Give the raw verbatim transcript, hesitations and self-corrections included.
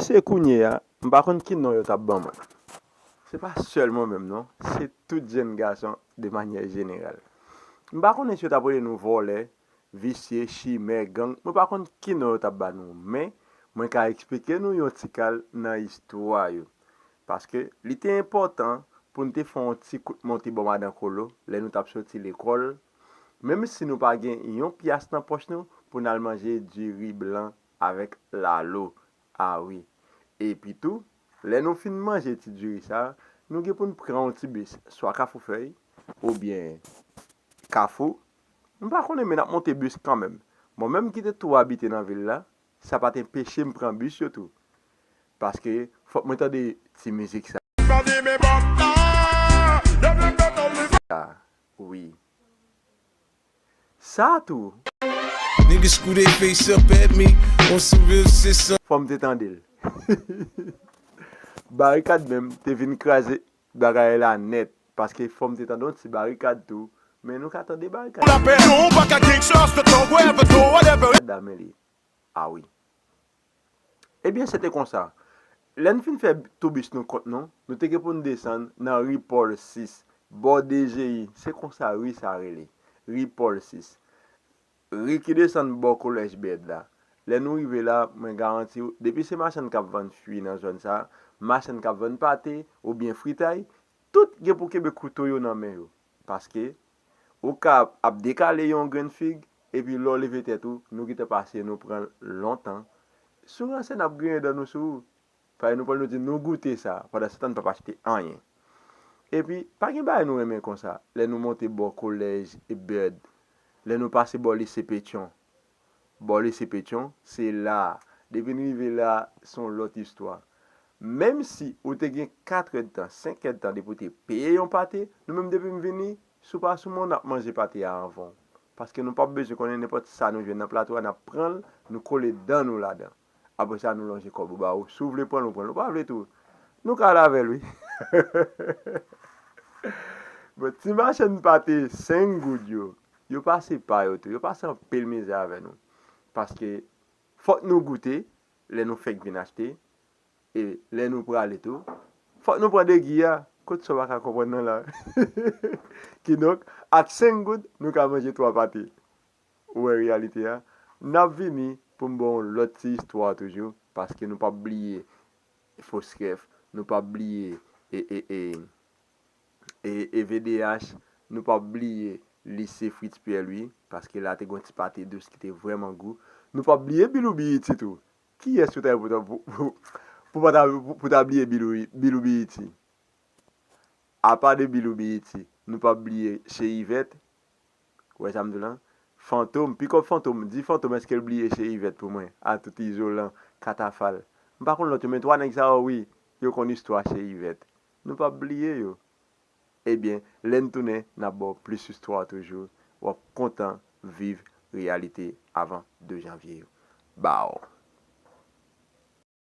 Se kounye a, m pa konn ki non yo t ap ban mwen. Se pa sèl mwen menm non, se tout jèn gason de manyè jeneral. M pa konnen si yo t ap rele nou vòlè, visye, chimè, gang, mwen pa konn ki non yo t ap ba nou, men mwen ka eksplike nou yon ti kal nan istwa yo. Paske li te enpòtan pou n te fè yon ti kout monte bò madan Kolo lè nou t ap soti lekòl, menm si nou pa gen yon pyas nan pòch nou pou n al manje diri blan avèk lalo. A wi. Epi tou, lè nou fin manje ti diri sa, nou gen pou n pran yon ti bis, swa Kafou Fèy, oubyen Kafou. M pa konnen, men n ap monte bis kanmenm. Mwen menm ki te tou abite nan vil la, sa pa t enpeche m pran bis yo tou. Paske fòk mwen tande ti mizik sa. Sa, wi. Sa tou. Niggas screw they face up at me on some real shit, son. Fò m te tande l. Barikad menm te vin kraze bagay la nèt, paske fò m te tande yon ti barikad tou, men nou ka tande barikad. Pou lapè, nou pa ka gangsters, the thug, wherever, go, whatever. Dame li. A wi. Ebyen, se te konsa. Lè n fin fè tou bis nou kont nou, nou te gen pou n desann nan ri Pòl sis, bò D G I, se konsa ri sa rele, ri Pòl sis. Ri ki desann bò kolèj Bèd la. Lè nou rive la, mwen garanti w, depi se machann k ap vann fwi nan zòn sa, machann k ap vann pate oubyen fritay, tout gen pou kenbe kouto yo nan men yo. Paske ou ka ap dekale yon grenn fig, epi lè w leve tèt ou, nou gentan pase, nou pran l lontan. Sou ranse n ap griyen dan nou sou ou. Fale nou pran l, nou di nou goute sa, pandan se tan n p ap achte anyen. Epi, pa gen bagay nou renmen konsa, lè nou monte bò kolèj Bèd, lè nou pase bò lise Petyon. Bò lise Petyon, se la. Depi n rive la, se yon lòt istwa. Menm si ou te gen kat èdtan, senk èdtan depi w te peye yon pate, nou menm depi m vini, si w pa sou men w, n ap manje pate a anvan w. Paske nou p ap bezwen konnen nenpòt sa nou jwenn nan plato a, n ap pran l, nou kole dan nou ladan. Apre sa, nou lonje kòb ou ba ou. Si w vle pran l, ou pran l. Ou pa vle tou, nou ka al avè l, wi. Bon, ti machann pate senk goud yo, yo pase pa yo tou. Yo pase anpil mizè avè nou. Paske fòk nou goute lè nou fèk vin achte. E lè nou prale tou, fòk nou pran degi a. Kot sa w pa ka konprann nan la? Kidonk, ak senk goud, nou ka manje twa pate. Ou wè reyalite a? N ap vini pou m ba w yon lòt ti istwa toujou, paske nou p ap bliye Fos Rèf, nou p ap bliye e, e, e, e, e V D H, nou p ap bliye lise Fritz Pierre Louis, paske la te gen yon ti pate dous ki te vrèman gou. Nou p ap bliye Bilou Biyiti tou. Kiyès ou ta ye pou ta, pou, pou, pou pa ta, pou, pou ta bliye Bilou, Bilou Biyiti? Apa de Bilou Biyiti, nou p ap bliye Che Yvette. Ou wè sa m di w lan? Fantom, pikòp Fantom, di Fantom èske l bliye Che Yvette pou mwen? A tout izolan, katafal. M pa konn lòt yo, men twa nèg sa yo, wi, yo konn istwa Che Yvette. Nou p ap bliye yo. Ebyen, lè n tounen, n ap ba w plis istwa toujou. W ap kontan viv reyalite avan de janvye yo. Baw.